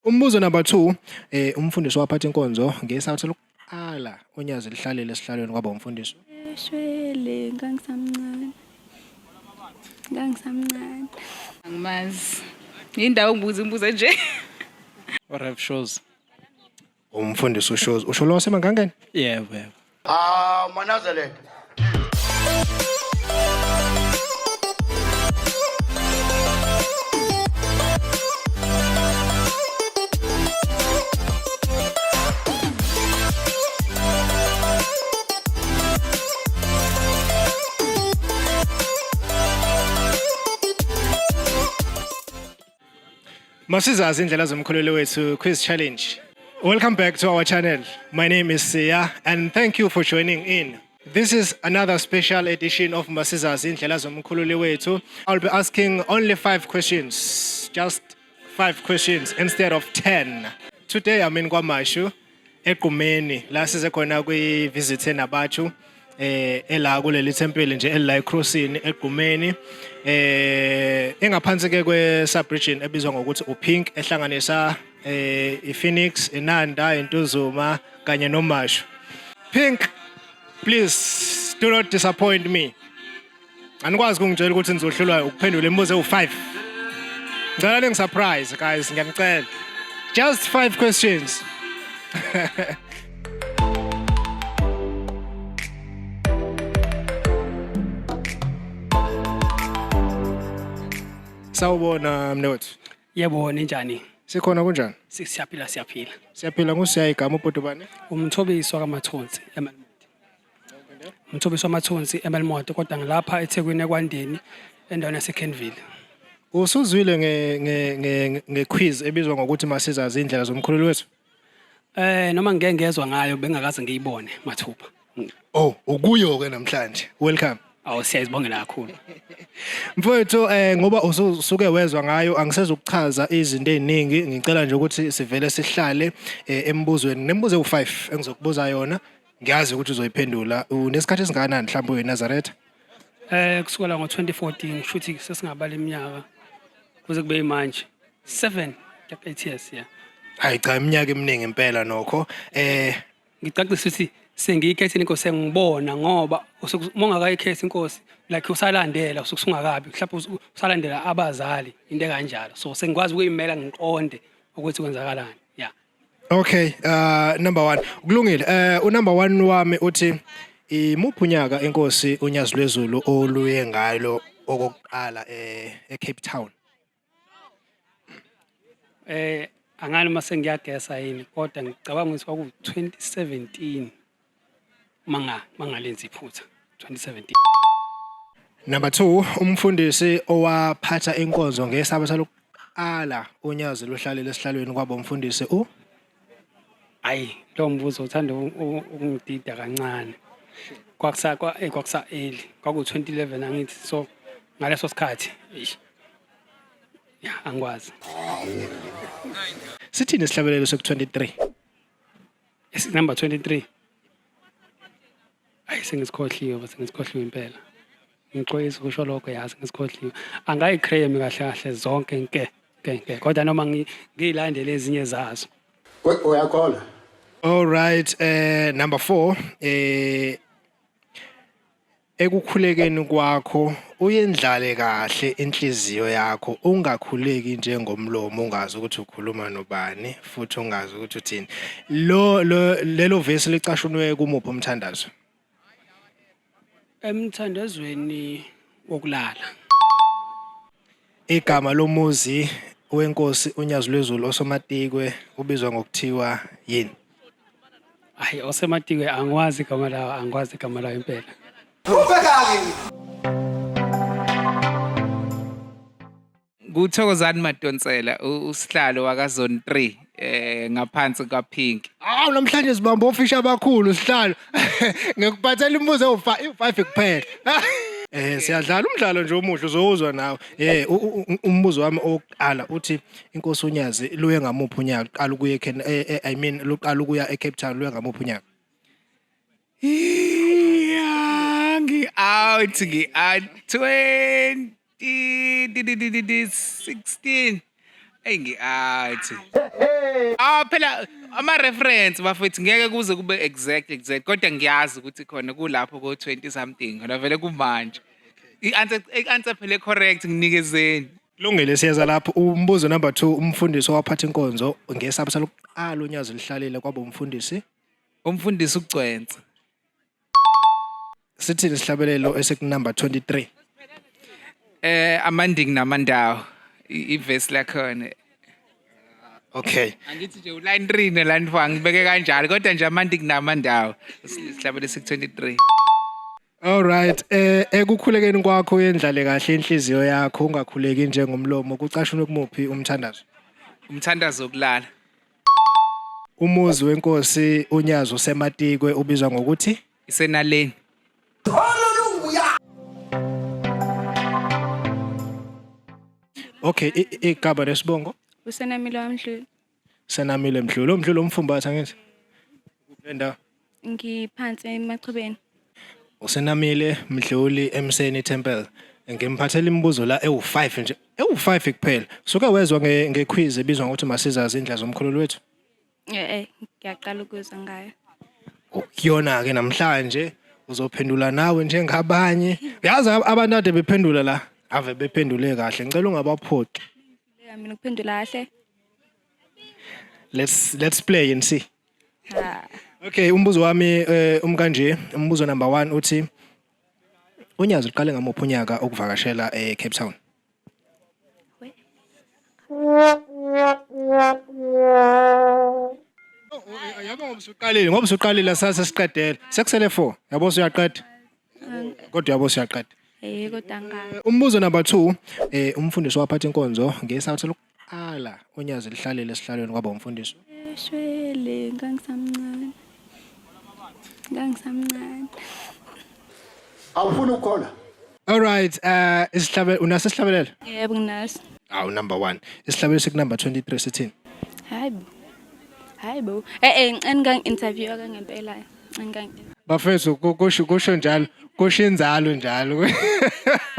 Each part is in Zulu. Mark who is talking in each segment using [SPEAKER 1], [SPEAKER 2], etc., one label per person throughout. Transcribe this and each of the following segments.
[SPEAKER 1] Umbuzo number 2, umfundisi waphatha inkonzo ngesawuthi lokuqala uNyazi lihlalele esihlalweni kwaba umfundisi.
[SPEAKER 2] Shwele, ngangisamncane. Ngangisamncane.
[SPEAKER 3] Angimazi. Yindawo ngibuza imibuzo nje.
[SPEAKER 4] Rev Shows.
[SPEAKER 1] Umfundisi uShozi, usho lo waseMangangeni?
[SPEAKER 4] Yebo, yebo.
[SPEAKER 5] Ah, Manazaretha.
[SPEAKER 1] Masizazi indlela zomkhulelo wethu quiz challenge. Welcome back to our channel. My name is Siya and thank you for joining in. This is another special edition of Masizazi indlela zomkhululi wethu. I'll be asking only 5 questions. Just 5 questions instead of 10. Today I'm in KwaMashu eGqumeni la size khona kwi visit enabathu ela kuleli temple nje elila eCrossini eGqumeni, engaphansi ke kwe sub region ebizwa ngokuthi uPink, ehlanganisa iPhoenix, iNanda, iNtuzuma kanye noMashu. Pink, please do not disappoint me. Anikwazi ukungitshela ukuthi nizohlulwa ukuphendula imibuzo ewu5. Ngicela ningisurprise guys, ngiyanicela. Just 5 questions. Sawubona mnewethu.
[SPEAKER 6] Yebo, ninjani?
[SPEAKER 1] Sikhona, kunjani?
[SPEAKER 6] Siyaphila, siyaphila.
[SPEAKER 1] Siyaphila. Ngusiya igama, ubhuti bani?
[SPEAKER 6] Umthobisi wakaMathonsi eMelmoth. Umthobisi wamathonsi eMelmoth, kodwa ngilapha eThekwini eKwandeni endaweni yaseKenville.
[SPEAKER 1] Usuzwile nge nge nge nge quiz ebizwa ngokuthi Masizazi indlela zomkhululi wethu?
[SPEAKER 6] Noma ngike ngezwa ngayo, bengakaze ngiyibone mathupha.
[SPEAKER 1] Oh, ukuyo ke namhlanje. Welcome.
[SPEAKER 6] Awu, siyazibongela kakhulu.
[SPEAKER 1] Mfowethu, ngoba usuke wezwa ngayo, angisezukuchaza izinto eziningi, ngicela nje ukuthi sivele sihlale embuzweni. Nemibuzo ewu5 engizokubuza yona, ngiyazi ukuthi uzoyiphendula. Unesikhathi esingakanani mhlawumbe uyiNazaretha?
[SPEAKER 6] Kusukela ngo-2014, shuthi sesingabala iminyaka kuze kube manje. 7, 8 years, yeah.
[SPEAKER 1] Hayi cha, iminyaka eminingi impela nokho.
[SPEAKER 6] Ngicacisa ukuthi sengiyikhethile inkosi, sengibona ngoba uma ungakayikhethi inkosi, like usalandela usuke usungakabi, mhlawumbe usalandela abazali, into ekanjalo, so sengikwazi ukuyimela, ngiqonde ukuthi kwenzakalani, yeah.
[SPEAKER 1] Okay, number 1. Kulungile. U number 1 wami uthi imuphi unyaka inkosi uNyazi lwezulu oluye ngalo okokuqala eCape Town?
[SPEAKER 6] Angani uma sengiyagesa yini, kodwa ngicabanga ukuthi kwaku 2017, mangalenzi iphutha, 2017.
[SPEAKER 1] Number 2, umfundisi owaphatha inkonzo ngesabatha lokuqala uNyazi luhlalele esihlalweni kwabo umfundisi u
[SPEAKER 6] Hayi, lo mbuzo uthanda ukungidida kancane. Kwakusa kwakusa early, kwaku 2011 angithi, so ngaleso sikhathi eish, ya, angikwazi.
[SPEAKER 1] Sithini isihlabelelo seku 23?
[SPEAKER 6] Number 23, ayi, sengisikhohliwe, sengisikhohliwe impela. Ngixolisa ukusho lokho, yazi ngisikhohliwe. Angayi-claim kahle kahle zonke nke nke nke, kodwa noma ngiyilandele ezinye zazo.
[SPEAKER 5] Uyakholwa?
[SPEAKER 1] All right, number 4, ekukhulekeni kwakho uyendlale kahle inhliziyo yakho, ungakhuleki njengomlomo ungazi ukuthi ukhuluma nobani futhi ungazi ukuthi uthini. Lo lelo verse licashunwe kumuphi umthandazo?
[SPEAKER 6] Emthandazweni wokulala.
[SPEAKER 1] Igama lomuzi wenkosi uNyazi lwezulu osomatikwe ubizwa ngokuthiwa yini?
[SPEAKER 6] Hayi, osematikwe angikwazi igama lawo, angikwazi igama lawo impela.
[SPEAKER 7] Kuthokozani Madonsela, usihlalo waka Zone 3 ngaphansi kaPink.
[SPEAKER 1] Awu, namhlanje sibamba ofisha abakhulu, sihlalo. Ngikuphathela imibuzo ewu5 kuphela. Siyadlala umdlalo nje omuhle, uzowuzwa nawe. Umbuzo wami owokuqala uthi inkosi uNyazi luye ngamuphi unyaka uqala ukuya I mean luqala ukuya eCape Town, luye ngamuphi unyaka?
[SPEAKER 7] Yeah, ngi out, ngi out 20 16. Eyi ngi-out. Ah phela ama reference bafethu ngeke kuze kube exact exact kodwa ngiyazi ukuthi khona kulapho ko 20 something khona vele kumanje. I-answer i-answer phela correct nginikezeni.
[SPEAKER 1] Kulungile siyeza lapho umbuzo number 2 umfundisi owaphatha inkonzo ngesabatha lokuqala uNyazi lihlalile kwaba umfundisi
[SPEAKER 7] Umfundisi uGcwensa.
[SPEAKER 1] Sithini isihlabelelo esiku number 23?
[SPEAKER 7] Amanding namandawo ivesi lakhona.
[SPEAKER 1] Okay.
[SPEAKER 7] Angithi nje uline 3 ne line 4 angibeke kanjalo kodwa nje amanding namandawo isihlabelelo siku 23.
[SPEAKER 1] All right. Ekukhulekeni kwakho yendlale kahle inhliziyo yakho ungakhuleki njengomlomo kucashunwe kumuphi umthandazo?
[SPEAKER 7] Umthandazo wokulala.
[SPEAKER 1] Umuzi wenkosi uNyazi osematikwe ubizwa ngokuthi
[SPEAKER 7] Isenaleni.
[SPEAKER 1] Okay, igaba nesibongo
[SPEAKER 2] Usenamile wamdluli.
[SPEAKER 1] Senamile Mdluli. Umdluli umfumbatha ngithi. Kuphi ndawo?
[SPEAKER 2] Ngiphansi emachubeni.
[SPEAKER 1] Usenamile Mdluli eMseni Temple. Ngimphathela imibuzo la ewu5 nje. Ewu5 kuphela. Suke wezwa nge quiz ebizwa ngokuthi Masizazi indlela zomkhululi wethu.
[SPEAKER 2] Ngiyaqala ukuzwa ngayo.
[SPEAKER 1] Kuyona ke namhlanje uzophendula nawe njengabanye. Uyazi abantu ade bephendula la ave bephendule kahle. Ngicela ungabaphoxi.
[SPEAKER 2] Mina ukuphendula kahle.
[SPEAKER 1] Let's play and see.
[SPEAKER 2] Ha.
[SPEAKER 1] Okay, umbuzo wami umkanje, umbuzo number 1 uthi uNyazi uqale ngamuphi unyaka ukuvakashela eCape Town?
[SPEAKER 2] We.
[SPEAKER 1] Yabo ngoba usuqalile sase siqedele. Sekusele 4. Yabo usuyaqeda. Kodwa yabo usuyaqeda.
[SPEAKER 2] Kodwa nga.
[SPEAKER 1] Umbuzo number 2, umfundisi waphatha inkonzo ngesabatha lokuqala uNyazi lihlalele esihlalweni kwaba umfundisi.
[SPEAKER 2] Shwele ngangisamncane. Ngangisamncane.
[SPEAKER 5] Awufuni ukukholwa?
[SPEAKER 1] All right, isihlabelelo unaso isihlabelelo?
[SPEAKER 2] Yebo nginaso.
[SPEAKER 1] Awu number 1. Isihlabelelo siku number 23 sithini?
[SPEAKER 2] Hayibo. Hayibo. Ngang interview ngempela. Ngang.
[SPEAKER 1] Bafethu kusho njalo, kusho inzalo njalo.
[SPEAKER 2] Ongcono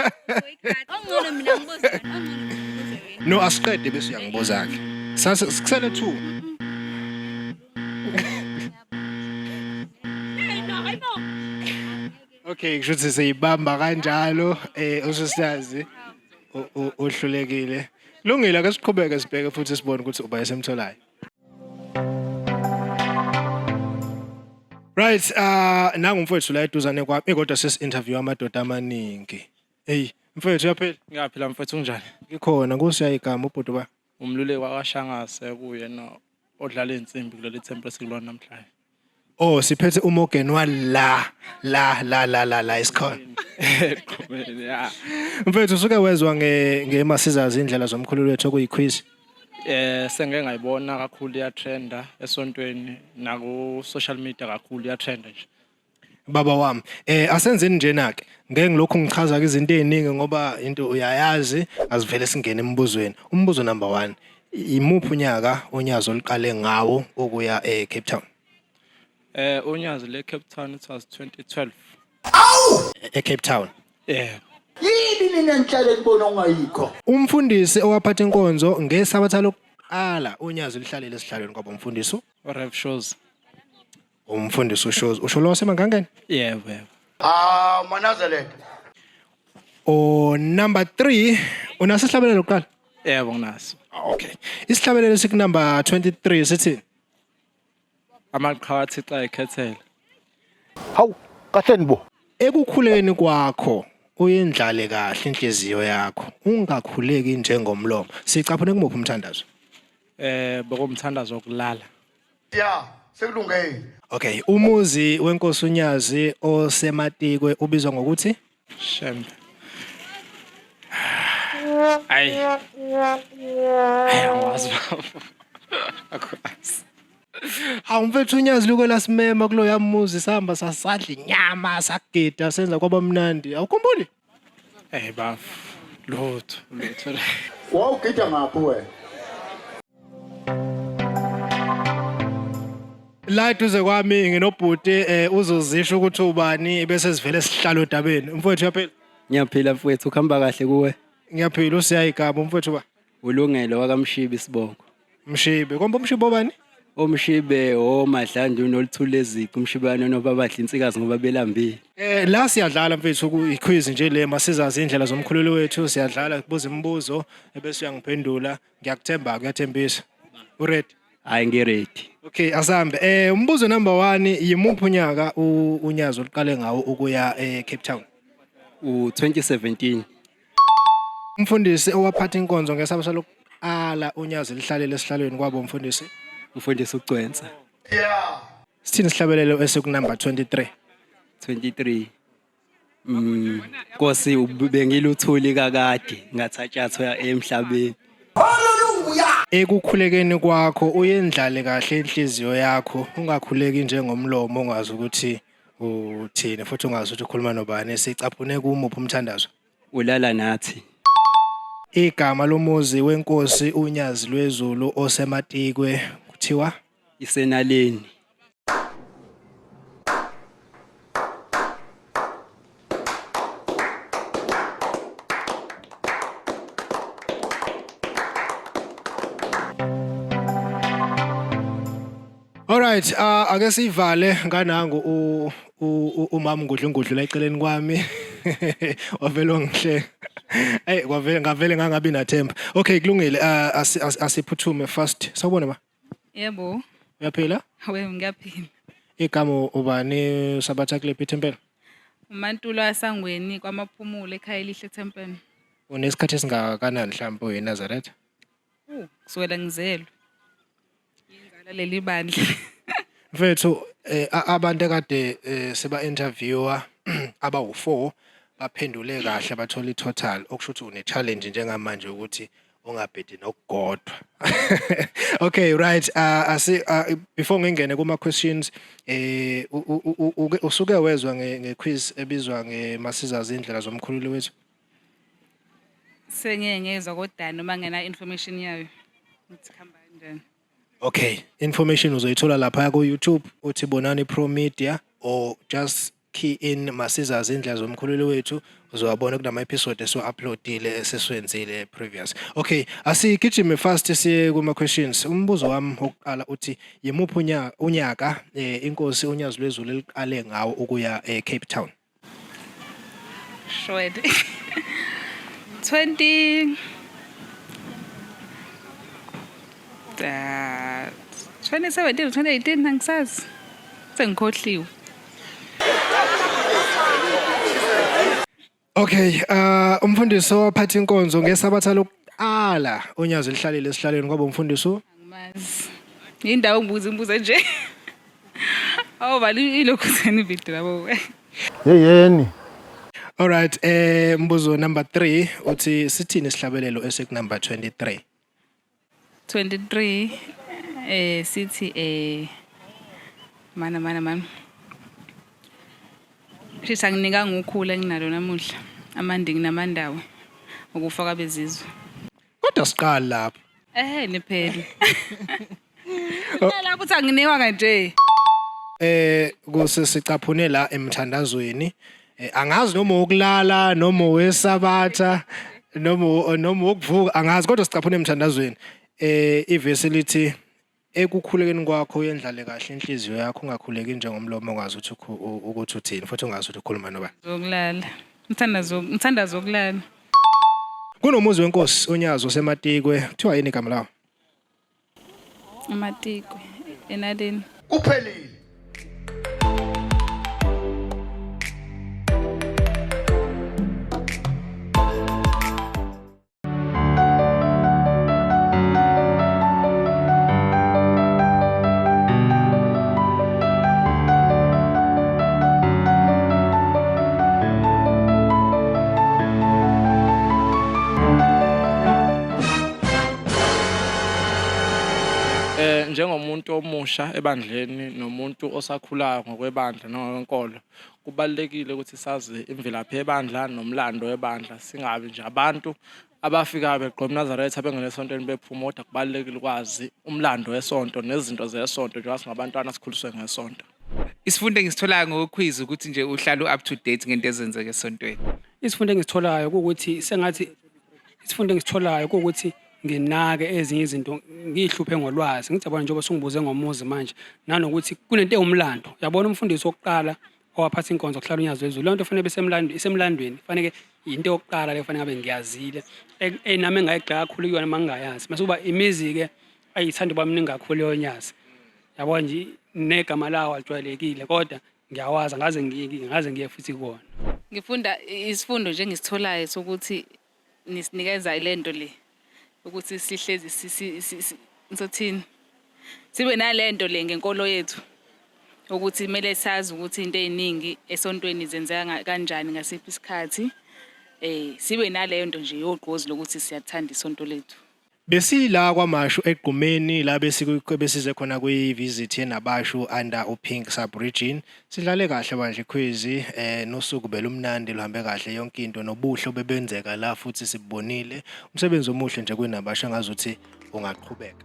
[SPEAKER 2] mina ngibuze wena, ongcono mina ngibuze wena.
[SPEAKER 1] No asiqede bese uyangibuza ke. Sase sikusele 2. Okay, kusho ukuthi siyibamba kanjalo usistazi uhlulekile. Lungile ake siqhubeke sibheke futhi sibone ukuthi uba esemtholayo. Right, nangu mfowethu la eduzane kwami kodwa sesi interview amadoda amaningi. Hey, mfowethu uyaphila?
[SPEAKER 4] Ngiyaphila mfethu unjani?
[SPEAKER 1] Ngikhona kusiya igama ubhuti ba.
[SPEAKER 4] Umluleki wakwaShangase kuyena odlala insimbi kuleli temple esikulona namhlanje.
[SPEAKER 1] Oh, siphethe uMorgan wa la la la la la la isikhona.
[SPEAKER 4] Eqhubeni ya.
[SPEAKER 1] Mfethu usuke wezwa ngeMasizazi indlela zomkhululi wethu okuyi quiz.
[SPEAKER 4] Sengeke ngayibona kakhulu iyatrenda esontweni naku social media kakhulu iyatrenda nje.
[SPEAKER 1] Baba wami, asenzeni njena ke. Ngeke ngilokhu ngichaza izinto eziningi ngoba into uyayazi, asivele singene embuzweni. Umbuzo number 1, imuphi unyaka uNyazi oluqale ngawo ukuya eCape Town?
[SPEAKER 4] UNyazi le Cape Town it was 2012.
[SPEAKER 1] ECape Town.
[SPEAKER 4] Yeah.
[SPEAKER 5] Yini nina nihlale nibona ongayikho?
[SPEAKER 1] Umfundisi owaphatha inkonzo ngesabatha lokuqala uNyazi lihlalele esihlalweni kwaba umfundisi.
[SPEAKER 4] Rev Shows.
[SPEAKER 1] Umfundisi uShows, usho lo wasemangangeni?
[SPEAKER 4] Yebo yebo.
[SPEAKER 5] Ah, Manazaretha.
[SPEAKER 1] O number 3, unaso isihlabelelo lokuqala?
[SPEAKER 4] Yebo nginaso.
[SPEAKER 1] Okay. Isihlabelelo siku number 23 sithi
[SPEAKER 4] Amaqhawe athixo ayikhethele.
[SPEAKER 5] Hawu, kahleni bo.
[SPEAKER 1] Ekukhuleni kwakho uyendlale kahle inhliziyo yakho, ungakhuleki njengomlomo. Sicaphune kumuphi umthandazo?
[SPEAKER 4] Bekumthandazo wokulala.
[SPEAKER 5] Ya, sekulungile.
[SPEAKER 1] Okay, umuzi wenkosi uNyazi osematikwe ubizwa ngokuthi
[SPEAKER 4] Shembe. Ayi. Ayi angazi baba. Akwazi.
[SPEAKER 1] Hawu mfethu uNyazi luke lasimema kuloya muzi sahamba sasadla inyama sagida senza kwaba mnandi. Awukhumbuli?
[SPEAKER 4] Baf. Lutho, lutho.
[SPEAKER 5] Wawugida ngaphi wena?
[SPEAKER 1] La eduze kwami nginobhuti uzozisho ukuthi ubani bese sivele sihlala odabeni. Mfowethu uyaphila?
[SPEAKER 8] Ngiyaphila mfowethu, kuhamba kahle kuwe?
[SPEAKER 1] Ngiyaphila usiya igama umfowethu ba.
[SPEAKER 8] Ulungelo wakaMshibe isibongo.
[SPEAKER 1] Mshibe. Kombe uMshibe obani?
[SPEAKER 8] OMshibe oMadlanduna oluthule ezici uMshibane nobabadla insikazi ngoba belambile.
[SPEAKER 1] La siyadlala mfethu ku quiz nje le masizazi indlela zomkhululi wethu, siyadlala kubuza imibuzo ebese uyangiphendula. Ngiyakuthemba, kuyathembisa. Uready?
[SPEAKER 8] Hayi, ngiready.
[SPEAKER 1] Okay, asambe. Umbuzo number 1, yimuphi unyaka uNyazi oluqale ngawo ukuya eCape Town?
[SPEAKER 8] U2017.
[SPEAKER 1] Umfundisi owaphatha inkonzo ngesabatha lokuqala uNyazi lihlalele esihlalweni kwabo umfundisi.
[SPEAKER 8] Umfundisi uGcwensa.
[SPEAKER 5] Yeah.
[SPEAKER 1] Sithini isihlabelelo esiku number 23?
[SPEAKER 8] 23. Nkosi bengiluthuli kakade ngathatshathwa emhlabeni.
[SPEAKER 1] Ekukhulekeni kwakho uyendlale kahle inhliziyo yakho, ungakhuleki njengomlomo ongazi ukuthi uthini futhi ungazi ukuthi ukhuluma nobani. Sicaphune kumuphi umthandazo?
[SPEAKER 8] Ulala nathi.
[SPEAKER 1] Igama lomuzi wenkosi uNyazi lwezulu osematikwe kuthiwa
[SPEAKER 8] Isenaleni.
[SPEAKER 1] Alright, ake sivale nganangu umama Ngudlungudlu la eceleni kwami. Wavele wangihleka. Hey, kwavele ngavele ngangabi nathemba. Okay, kulungile. Asiphuthume fast. Sawubona ma.
[SPEAKER 3] Yebo.
[SPEAKER 1] Uyaphila?
[SPEAKER 3] We, ngiyaphila.
[SPEAKER 1] Igama ubani, sabatha kulephi ithempeli?
[SPEAKER 3] Umantulo asangweni kwamaphumulo ekhaya elihle Temple.
[SPEAKER 1] Unesikhathi esingakanani mhlawumbe uyiNazaretha?
[SPEAKER 3] Kusukela ngizelwe. Inzala leli bandla.
[SPEAKER 1] Mfethu, abantu ekade siba interviewer abawu4 baphendule kahle bathola i-total, okusho ukuthi une challenge njengamanje ukuthi ungabhedi nokugodwa. Okay, right, asi before ngingene kuma questions, usuke wezwa nge quiz ebizwa ngeMasizazi indlela zomkhululi wethu?
[SPEAKER 3] Sengeke ngezwa kodwa noma ngena information yayo. Ukuthi khamba kanjani.
[SPEAKER 1] Okay, information uzoyithola lapha ku YouTube, uthi Bonani Pro Media or just key in Masizazi indlela zomkhululi wethu, uzowabona kunama episode esiwa-uploadile esesiwenzile previous. Okay, asigijime fast siye kuma questions. Umbuzo wami wokuqala uthi yimuphi unyaka inkosi uNyazi lwezulu eliqale ngawo ukuya eCape Town?
[SPEAKER 3] Shwede. 20 2017, 2018, angisazi. Sengikhohliwe.
[SPEAKER 1] Okay, umfundisi owaphatha inkonzo ngesabatha lokuqala uNyazi lihlalele esihlalweni kwaba umfundisi
[SPEAKER 3] Angimazi. Indawo ngibuza imbuzo nje. Awu bali ilokhu seni video labo.
[SPEAKER 5] Yeyeni.
[SPEAKER 1] Alright, mbuzo number 3 uthi sithini isihlabelelo esiku number 23?
[SPEAKER 3] 23, sithi mana mana mana. Shisa nginika ngukhula enginalo namuhla. Amandingi namandawo. Ukufa kwabezizwe.
[SPEAKER 1] Kodwa siqala lapho.
[SPEAKER 3] Niphela. Phela ukuthi anginikwa kanje.
[SPEAKER 1] Kuse sicaphune la emthandazweni. Angazi noma ukulala noma wesabatha noma ukuvuka, angazi, kodwa sicaphune emthandazweni. Ivesi lithi ekukhulekeni kwakho uyendlale kahle inhliziyo yakho, ungakhuleki njengomlomo ongazi ukuthi ukuthi uthini futhi ungazi ukuthi ukhuluma nobani.
[SPEAKER 3] Zokulala. Umthandazo wokulala.
[SPEAKER 1] Kunomuzi wenkosi uNyazi osematikwe, kuthiwa yini igama lawo?
[SPEAKER 3] Amatikwe enaleni.
[SPEAKER 5] Kuphelile.
[SPEAKER 4] Njengomuntu omusha ebandleni nomuntu osakhulayo ngokwebandla nangokwenkolo, kubalulekile ukuthi sazi imvelaphi yebandla nomlando webandla, singabi nje abantu abafikayo begqoka umNazaretha bengene esontweni bephuma, kodwa kubalulekile ukwazi umlando wesonto nezinto zesonto njengoba singabantwana sikhuliswe ngesonto.
[SPEAKER 7] Isifundo engisitholayo ngoquiz ukuthi nje uhlala u-up to date ngento ezenzeka esontweni.
[SPEAKER 6] Isifundo engisitholayo ukuthi sengathi isifundo engisitholayo ukuthi Nginake ezinye izinto, ngiyihluphe ngolwazi. Ngithi yabona njengoba usungibuze ngomuzi manje, nanokuthi kunento ewumlando. Yabona umfundisi wokuqala owaphatha inkonzo kuhlala uNyazi Lwezulu. Leyo nto kufanele ibe isemlandweni, kufaneke into yokuqala le kufanele ngabe ngiyazile. Nami engayigxeka kakhulu kuyona uma ngingayazi. Mase kuba imizi-ke ayithanda ukuba miningi kakhulu yoNyazi. Yabo nje negama lawo alijwayelekile kodwa ngiyawazi ngaze ngiye futhi kuwona.
[SPEAKER 3] Ngifunda isifundo nje engisitholayo sokuthi nisinikeza le nto le ukuthi sihlezi ngizothini, sibe nale nto le ngenkolo yethu, ukuthi kumele sazi ukuthi into ey'ningi esontweni zenzeka kanjani, ngasiphi isikhathi. Sibe naleyo nto nje yogqozi lokuthi siyathanda isonto lethu.
[SPEAKER 1] Besila KwaMashu eGqumeni la besize khona kwi-visit yeNabashu under uPink sub-region. Sidlale kahle bandla quiz, nosuku belumnandi, luhambe kahle yonke into, nobuhle obebenzeka la futhi sibonile. Umsebenzi omuhle nje kwiNabashu engazuthi ungaqhubeka.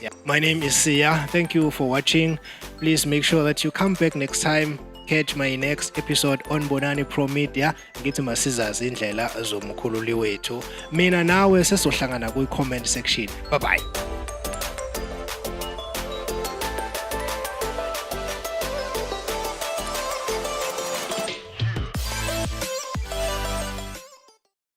[SPEAKER 1] Yeah. My name is Sia. Thank you for watching. Please make sure that you come back next time. Catch my next episode on Bonani Pro Media. Ngithi masizazi indlela zomkhululi wethu. Mina nawe sesohlangana kwi comment section. Bye bye.